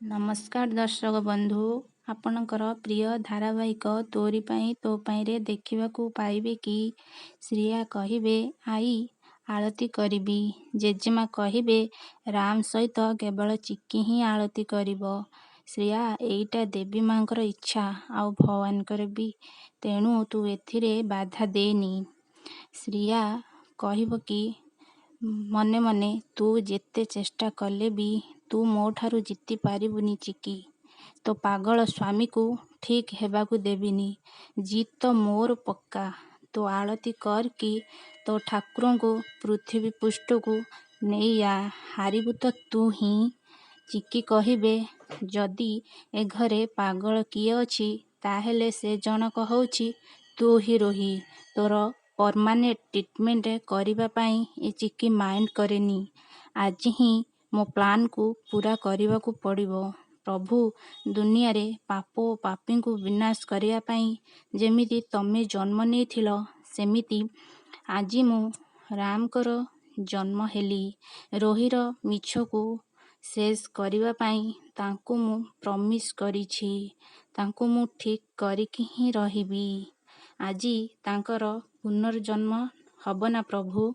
ନମସ୍କାର ଦର୍ଶକ ବନ୍ଧୁ, ଆପଣଙ୍କର ପ୍ରିୟ ଧାରାବାହିକ ତୋରି ପାଇଁ ତୋ ପାଇଁରେ ଦେଖିବାକୁ ପାଇବେ କି ଶ୍ରୀୟା କହିବେ, "ଆଈ, ଆଳତି କରିବି।" ଜେଜେମା କହିବେ, "ରାମ ସହିତ କେବଳ ଚିକି ହିଁ ଆଳତି କରିବ। ଶ୍ରୀୟା, ଏଇଟା ଦେବୀ ମାଙ୍କର ଇଚ୍ଛା, ଆଉ ଭଗବାନଙ୍କର ବି। ତେଣୁ ତୁ ଏଥିରେ ବାଧା ଦେନି।" ଶ୍ରୀୟା କହିବ କି ମନେ ମନେ, "ତୁ ଯେତେ ଚେଷ୍ଟା କଲେ ବି ତୁ ମୋ ଠାରୁ ଜିତି ପାରିବୁନି ଚିକି। ତୋ ପାଗଳ ସ୍ୱାମୀକୁ ଠିକ୍ ହେବାକୁ ଦେବିନି। ଜିଦ୍ ତ ମୋର ପକ୍କା। ତୁ ଆଳତି କର୍ କି ତୋ ଠାକୁରଙ୍କୁ ପୃଥିବୀ ପୃଷ୍ଠକୁ ନେଇ ଆ, ହାରିବୁ ତ ତୁ ହିଁ।" ଚିକି କହିବେ, "ଯଦି ଏ ଘରେ ପାଗଳ କିଏ ଅଛି, ତାହେଲେ ସେ ଜଣକ ହେଉଛି ତୁ ହିଁ ରୋହି। ତୋର ପରମାନେଣ୍ଟ ଟ୍ରିଟମେଣ୍ଟ କରିବା ପାଇଁ ଏ ଚିକି ମାଇଣ୍ଡ କରେନି। ଆଜି ହିଁ ମୋ ପ୍ଲାନ୍‌କୁ ପୂରା କରିବାକୁ ପଡ଼ିବ। ପ୍ରଭୁ, ଦୁନିଆରେ ପାପ ଓ ପାପୀଙ୍କୁ ବିନାଶ କରିବା ପାଇଁ ଯେମିତି ତମେ ଜନ୍ମ ନେଇଥିଲ, ସେମିତି ଆଜି ମୁଁ ରାମଙ୍କର ଜନ୍ମ ହେଲି ରୋହିର ମିଛକୁ ଶେଷ କରିବା ପାଇଁ। ତାଙ୍କୁ ମୁଁ ପ୍ରମିସ୍ କରିଛି, ତାଙ୍କୁ ମୁଁ ଠିକ୍ କରିକି ହିଁ ରହିବି। ଆଜି ତାଙ୍କର ପୁନର୍ଜନ୍ମ ହେବ ନା ପ୍ରଭୁ?"